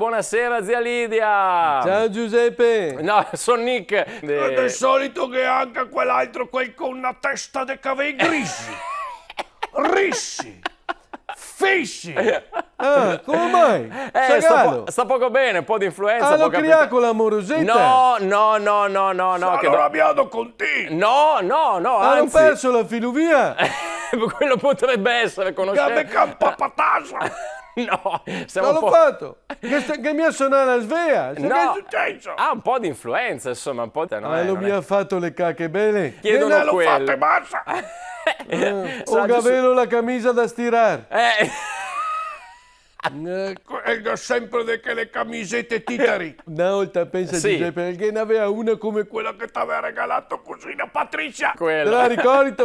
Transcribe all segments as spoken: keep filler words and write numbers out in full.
Buonasera, zia Lidia. Ciao, Giuseppe. No, son Nick. Eh, del solito ghe xe anca quel altro, quel co na testa de cavei grisi. Risi. Fisi. Ah, come mai? Eh, sta po-, sta poco ben, un po' di influenza, ah, lo cria co la moroseta? No, no, no, no, no, no, che... Sta rabiando con ti? No, no, no, anzi. Ah, lo ga perso la filovia? Quel podarìa eser conoscente. Gabe campà patasa. No, semo un po'... Ma lo ga fato? Che sta, che mi ga sonà la svea? No. Che xe suceso? Ah, un po' di influenza, insoma, un po', no, eh, lo mi ga fato le cache bele. Chiedono quel. Che no lo fate, basta. Ah, o gavelo la camisa da stirar. Eh. Eh, co-, el ga sempre de chele camisete titari. Na volta, pensa, sì, Giuseppe, che ghe n'avea una come quela che te gavea regalà to cusina Patrizia. Quela. Te la ricordi?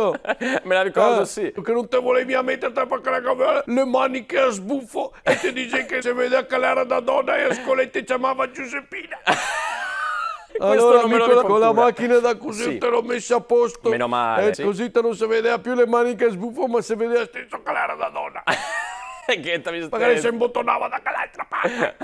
Me la ricordo, ah, sì. Che no te volevi mia meterte parché la gavea le maniche a sbufo e te dixevi che se vedea che l'era da dona e a scola te ciamava Giuseppina. Questo no me lo ricordavo. Alora, mi co la, co la machina da cusir, sì, te l'ò mesa a posto. Meno male, eh, sì. Cusì te no se vedea più le maniche a sbufo, ma se vedea steso che l'era da dona. Che te... Magari se imbotonava da che l'altra parte.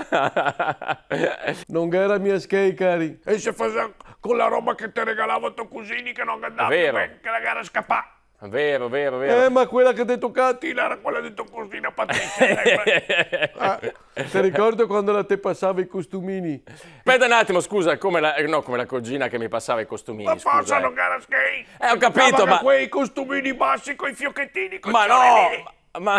No ghe n'era mia schei, cari. E se fasea co la roba che te regalava to cusini che no ghe andava ben, che la ghe era scapà. Vero, vero, vero. Eh, ma quela che te ga tocà a ti l'era quela de to cusina Patrizia, dai, beh. Ah, te ricordi quando la te pasava i costumini? Speta un atimo, scusa, come la, eh, no, come la cugina che mi pasava i costumini, scusa, eh. Ma cosa, no ghe n'era schei? Eh, ho capito, ma quei costumini basi coi fiochetini, coi fiorellini. Ma no, ma,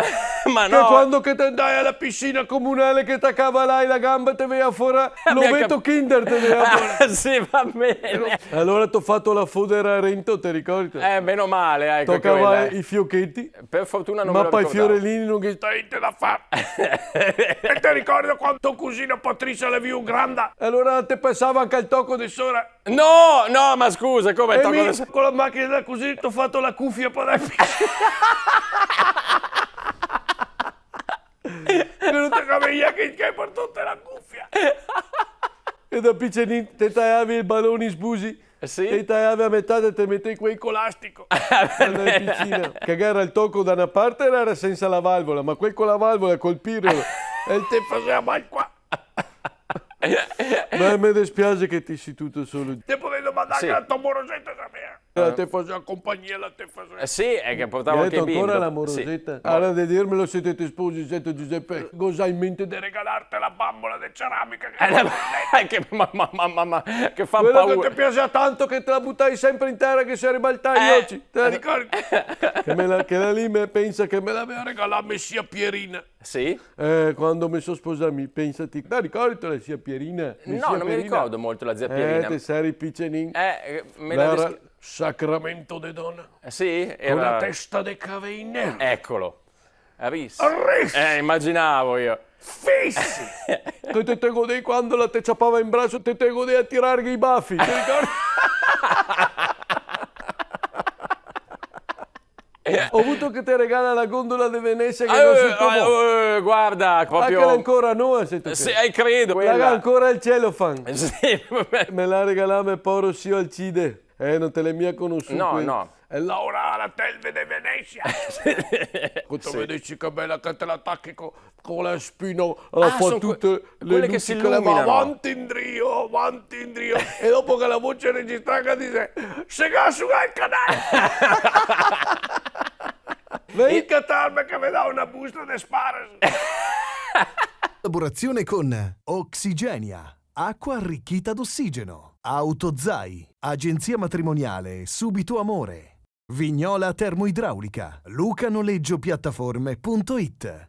ma no. Che quando che te ndavi a la piscina comunale che te cavalavi la gamba, te vea fora l'oveto Kinder, te vea fora. Ah, sì, va bene. Alora t'ho fato la fodera rento, te ricordi? Eh, meno male, ecco, quella. Tocava i fiocheti. Per fortuna non me lo ricordavo. Ma poi i fiorellini no ghe sta gnente da far. E te ricordi quando to cusina Patrizia la via granda? E alora te pasava anca el toco de sora. No, no, ma scusa, come, e toco mi de so-, co la machina da cusir t'ho fato la cufia par la piscina. Che no te capivi che, che par tuta la cufia. E da picenin te tajavi i baloni sbusi. Eh, sì? Te i tajavi a metà e te metevi quei co lastico. Quando eri picina. Che ghe era el toco da na parte e era sensa la valvola, ma quei co la valvola, col pirolo. E te fasea mal qua. Ma me dispiase che ti si tuto solo. Te podevi domandar, sì, anca a la to moroseta, sapea. Eh. La te fasea compagnia, la te fasea. Eh, sì, xe che portavo anca i bimbi. Gheto ancora la moroseta? Sì. Ara de dirmelo, se te te sposi, sento, Giuseppe, go za in mente de regalarte la bambola de ceramica che... Eh, che, ma, ma, che fa paura. Quela che te piasea tanto che te la butavi sempre in tera che se ribaltava i oci. Eh, te la ricordi? Che me la, che la lì me pensa che me l'avea regalà me zia Pierina. Sì? Eh, quando me so sposà mi, pensa ti, te ricordi la zia Pierina? No, no me ricordo molto la zia Pierina. Eh, te seri picenin. Eh, eh, me la... L'era sacramento de dona. Eh, sì? Con la testa de cavei neri. Eccolo. Ris. Ris. Eh, immaginavo io. Fisi. Che te te godei quando la te ciapava in braso, te te godei a tirarghe i bafi, te ricordi? Ho vuto che te regala la gondola de Venesia che... Eh, no so come. Eh, eh, guarda, proprio... Ah, che l'è ancora nova, sento che. Sì, eh, credo, quela. La ga ancora el celofan. Sì, vabbè. Me l'à regalà me poro zio Alcide. Eh, no te l'è mia conosuo quel? No, no. El laorava a la Telve de Venesia. Sì. Quando te vedi che bela che te la tachi co co la spina, la fa tute le luci che le va avanti, indrio, avanti, indrio. Ah, son que-, quele che se ilumina, no? E dopo che la voce registrà che dixe: "Se ga su el canal!" Vien a catarme che ve dao na busta de sparos. Collaborazione con Oxygenia, acqua arricchita d'ossigeno, Autozai, agenzia matrimoniale Subito Amore. Vignola Termoidraulica, Luca Noleggio Piattaforme punto it.